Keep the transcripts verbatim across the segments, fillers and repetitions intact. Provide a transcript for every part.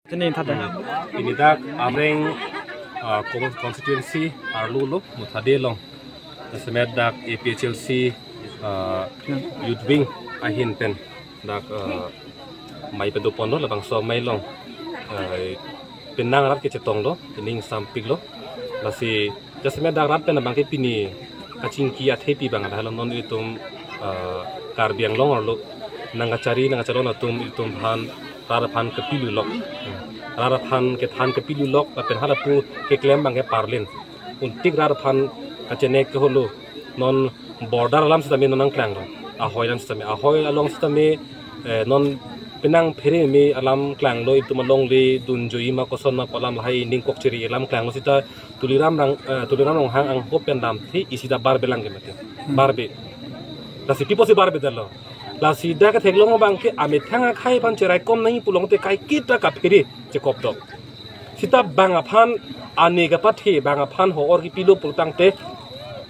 Sini thada. Pini dak Amreng, ah, con-, constituency arlo lo Muthade along. Jasemet dak A P H L C, ah, Youth Wing ahin pen dak, ah, mei pen doponlo, labangso amei along, ah, penang rat kechetonglo, ining sampiklo. Lasi jasemet dak rat pen abangke pini kachingki athepi abang lahelo, non itum, ah, Karbi Anglong arlo nangkachari nangkachalon atum itum aphan rat aphan kepilulok. Rat aphan kethan kepilulok lapen halapu keklem abangke parlin. Untik rat aphan kachenek keholo. Non border alam sitame non nangklanglo. Ahoi alam sitame, ahoi along sitame, eh, non penang phere me alam klanglo, itum alongle dunjoi ma koson ma pu alam lahai ning kok chiri alam klanglo sita Tuliram Rang-, eh, Tuliram Ronghang angho pen damthe isi ta barbe lang ke mate. Hmm. Barbe. Lasi pi apotsi barbedetlo. Lasi dak ketheklong abangke amethang akhei aphan cheraikom nangji pulote kaiketa kaphere chekopdok. Sita bang aphan ane kapathe, bang aphan ho-or kepilo pulotangte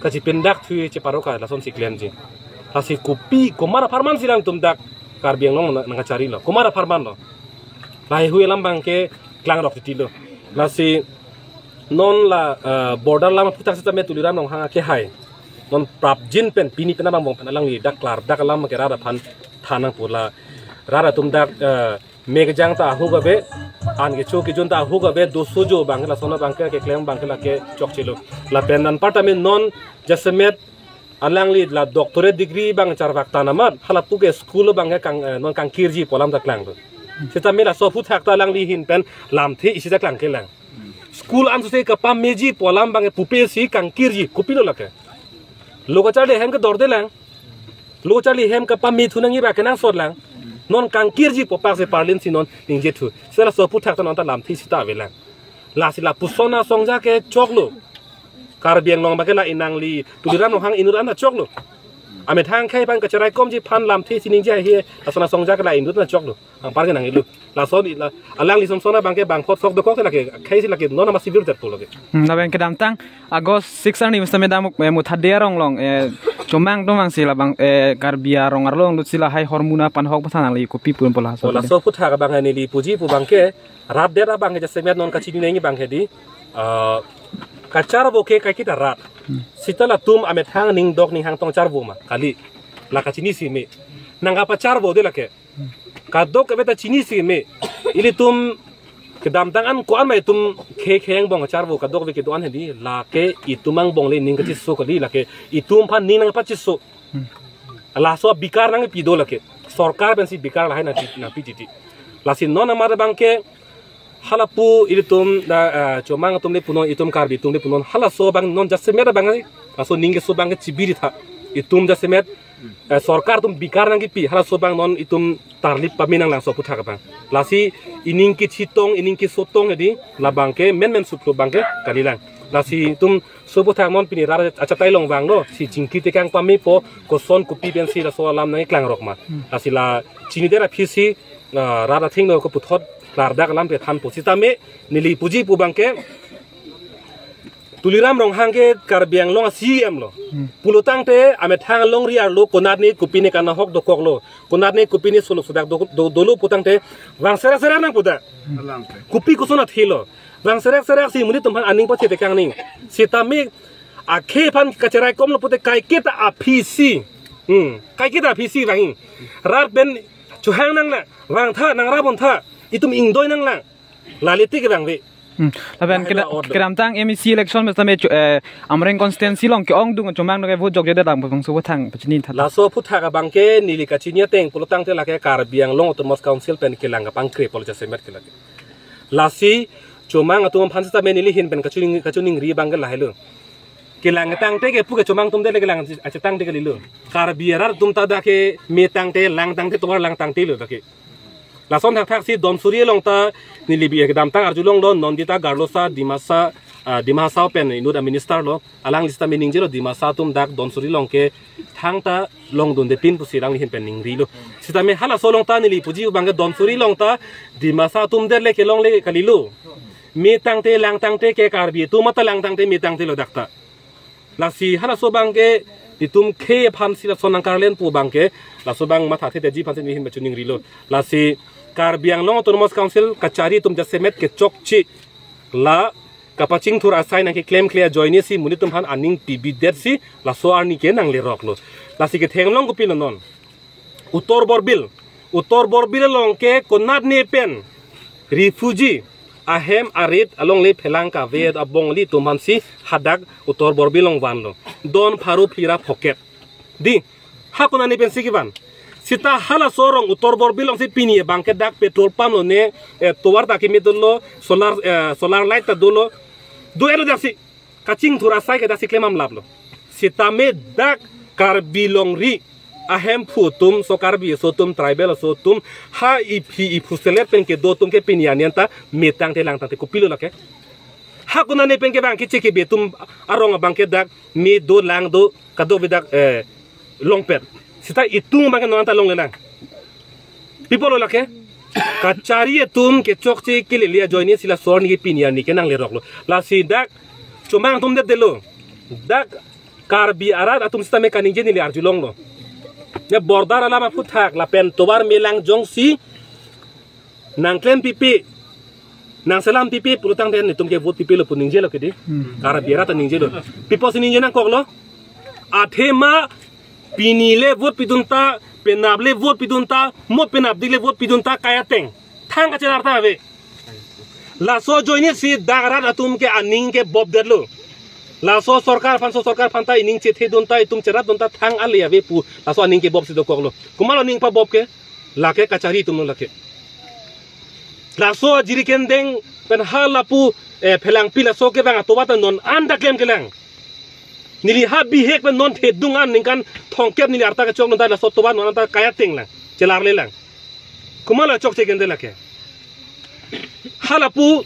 kachipindak thu cheparoka lasonsi klemji. Lasi kopi komat apharman si alangtum dak Karbi Anglong nang, nangkacharilo. Komat apharmanlo. Lahai hui alam abangke klangrok titilo. Lasi non la, eh, border alam aphuthak sitame Tuliram Ronghang akehai non prapjin pen pini pen abang bong pen alangli dak klardak alam ke rat aphan than nangpo, la rat atum dak, eh, me kejang ta ahuk ave, an kecho kejun ta ahuk ave, doso jo abangke lason abangke keklem abangke lake chokchelo. Lapen anparta me non jasemet alangli la doctorate degree abang charvak tanamat, halapu ke school abangke kang, eh, non kangkirji pu alam ta klanglo. Sitame laso aphuthak ta alangli ahin pen lamthe isi ta klangkelang. School ansose kapameji pu alam abangke pupe si kangkirji, kopilo lake. Lo kacharli ahem kedordelang. Lo kacharli ahem kapame thu nangji abangke nangsotlang. Non kangkirji pu apak si parlin si non ningje thu. Sita laso aphuthak ta non ta lamthe sita avelang. Lasi lapuson asongja ke choklo. Karbi Anglong abangke la inangli Tuliram Ronghang inut an ta choklo. Amethang akhei aphan kacharaikomji aphan lamthe si ningje he, lason asongja ke la inut an ta choklo. Anparke nangilo. Lason i la, alangli somsona abangke bangphot sok dokok lake, akhei si lake non ama civil tet po lake. Hmm, lapen kedamtang August six arni sitame dak Muk-, eh, Muthade arong along, eh, Chomang atum abang si labang, eh, Karbi arong arlo along lut si lahai hormu aphan hok pathan nangli kopi pu un pu laso. Oh, laso aphuthak abang neli puji pu abangke rat det abangke jasemet non kachini nangji abangke di, eh, kacharvo ke kaiketa rat. Hmm. Sita latum amethang ning dok ning hang tong charvo ma kali. La kachini si me. Nangkapacharvode lake. Kadokave ta chinisi me. Ilitum kedamtang an ko-an ma itum khei khei angbong charvo kadokave kedo-an hedi. Lake itum angbong le ning kachiso kali, lake itum aphan ning nangpachiso. Hmm. Laso bikar nangpi do lake. Sorkar pensi bikar lahai nangpi, nangpi titi. Lasi non amar abangke halapu ilitum da, eh, Chomang atum le punon, itum Karbi atum le punon, halaso abang non jasemet abang, laso ning keso abangke chibiri tha. Itum jasemet, eh, sorkar atum bikar nangkipi, halaso abang non itum tarlip pame nanglang laso aphuthak abang. Lasi ining kechetong, ining kesotong hedi, labangke menmen suplo abangke kalilang. Lasi itum laso aphuthak non pini rat achatai along vanglo, si chingki tekang pamepo, koson kopi pensi laso alam nangkeklang rok ma. Lasi la chinidet aphi si, ah, rat athengno keputhot klardak alam kethanpo. Sitame neli puji pu abangke Tuliram Ronghang ke Karbi Anglong a-C E M lo. Hmm. Pulotangte amethang alongri arlo konatne kopine kanahok dokoklo, konatne kopine solo sodak do, do, dolo putangte vang serak serak nangpo dak. Hmm. Kopi koson athelo. Vang serak serak si monit atum aphan aning pachetekang ning. Sitame akhei aphan kacheraikomlo pute kaiketa aphi si. Hmm. Kaiketa aphi si vangji. Rat pen chohang nanglang. Vangtha, nangrap-ontha. Itum ingdoi nanglang. Lale tik vangve. Hmm. Lapen keda-, kedamtang M A C election sitame cho-, eh, Amreng constituency along ke-ongdung Chomang do ke vote jokjedet abang bangso aphuthak pachini tha. Laso aphuthak abangke neli kachini ateng pulotangte lake Karbi Anglong Autonomous Council pen kelang kapangkre pol jasemet ke lake. Lasi Chomang atum aphan sitame neli ahin pen kachining, kachiningri abangke lahelo. Kelang tangte ke puke Chomang atum det le kelang achetangte kalilo. Karbi arat atum ta dak ke me tangte lang tangte tovar lang tangtelo dak ke. Lason thakthak si Dhansiri along ta neli bi kedamtang arjulonglo, non dita Garlosa, Dimasa, ah, Dima Hasao pen inut a-minister lo. Alangli sitame ningjelo Dimasa atum dak Dhansiri along ke thangta longdundepin pusi alangli ahin pen ningrilo. Sitame halaso along ta neli puji pu abangke Dhansiri along ta Dimasa atum det le kelongle kalilo. Me tangte lang tangte ke Karbi atum ta lang tangte me tangtelo dak ta. Lasi halaso abangke itum khei aphan si lason nangkarlen pu abangke laso abang mathathe detji aphan si neli ahin pen chiningrilo. Lasi Karbi Anglong Autonomous Council kachari atum jasemet kechokche la kapachingthur asai nangkeklemkle ajoine si monit atum aphan aning pibidetsi laso arni ke nangleroklo. Lasi kethenglong kopilo non. Uttor Borbil. Uttor Borbil along ke konatne pen refugee ahem arit alongle phelang kave abong kali atum aphansi hadak Uttor Borbil along vanlo. Don pharo phli ra phokep. Dei, ha konatne pensi kevan. Seta halaso arong Uttor Borbil alongsi pini abang ke dak petrol pump lo ne, eh, tovar ta keme dolo, solar, eh, solar light ta dolo. Do-etlo daksi. Kachingthur asai ke daksi klem amlaplo. Sitame dak Karbi longri ahemphu atum, so Karbi aso atum, tribal aso atum, ha iphi iphu selet pen kedo atum ke pini arni anta me tangte lang tangte kopilo lake. Ha konatne pen ke abang ke chekebe atum arong abang ke dak me do lang do kadokave dak, eh, longpet. Seta itum abang ke non anta longlelang. Pi apotlo lake. Kachari atum kechokche kelele ajoine si laso arni ke pini arni ke nangleroklo. Lasi dak chomang atum detdetlo. Dak Karbi arat atum sitame kaningje neli arjulonglo. Ne border alam aphuthak lapen tovar me lang jongsi nangklem pipe, nangselam pipe pulotangte netum ke vote pipelo pu ningjelo kedi. Hmm. Karbi arat ta ningjelo. Pi apotsi ningje nangkoklo. Athema pini le vote pidun ta, penap le vote pidun ta, mo penapdik le vote pidun ta kai ateng. Thang kachelar ta ave. Laso ajoine si dak arat atum ke aning ke bobdetlo. Laso sorkar aphan, so sorkar aphan ta ining chethedun ta, itum cherapdun ta thang ale ave pu laso aning ke bobsi dokoklo. Komatlo aning pabob ke? Lake kachari atumlo lake. Laso ajiri kendeng pen ha lapu, eh, phelangpi laso kevang atovar ta non anta klemklelang. Neli ha bihek pen non thedung an ningkan thomkep neli arta kechokdun ta laso tovar non anta kai atenglang, chelarlelang. Komatlo chokche kende lake. Ha lapu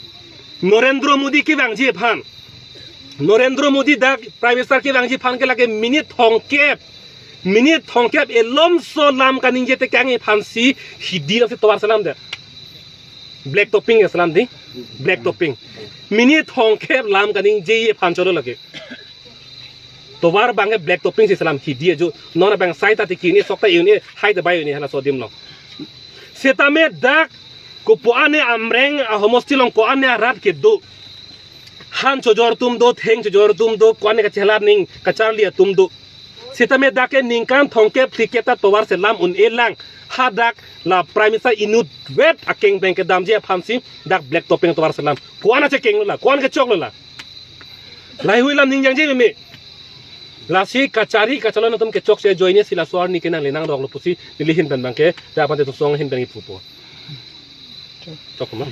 Narendra Modi kevangji aphan. Narendra Modi dak Prime Minister kevangji aphan ke lake minute thomkep. Minute thomkep elomso lam kaningje tekang aphansi hidi lamsi tovar selamdet. Black topping ya selam dei. Black topping. Minute thomkep lam kaningje aphan cholo lake. Tovar abang ke black topping si selam hidi ajo. Non abang sai ta tiki ne sok ta iune hai ta bai iune halaso adim lo. Sitame dak kopuane Amreng ahomosti along koane arat kedo. Han chojor atum do, theng chojor atum do, koane kachelar ning kacharli atum do. Sitame dak ke ningkan thomkep phlikep ta tovar selam un-elang. Hadak la Prime Minister inutvet akeng pen kedamji aphansi dak black topping tovar selam. Koan achekenglo la, koan kechoklo la. Laheihui lam ningjangji meme. Lasi kachari kachalon atum kechokche ajoine si laso arni ke nanglenangroklo pusi neli ahin pen abang ke, dak aphan te tosong ahin pen kipupo. Chok ma.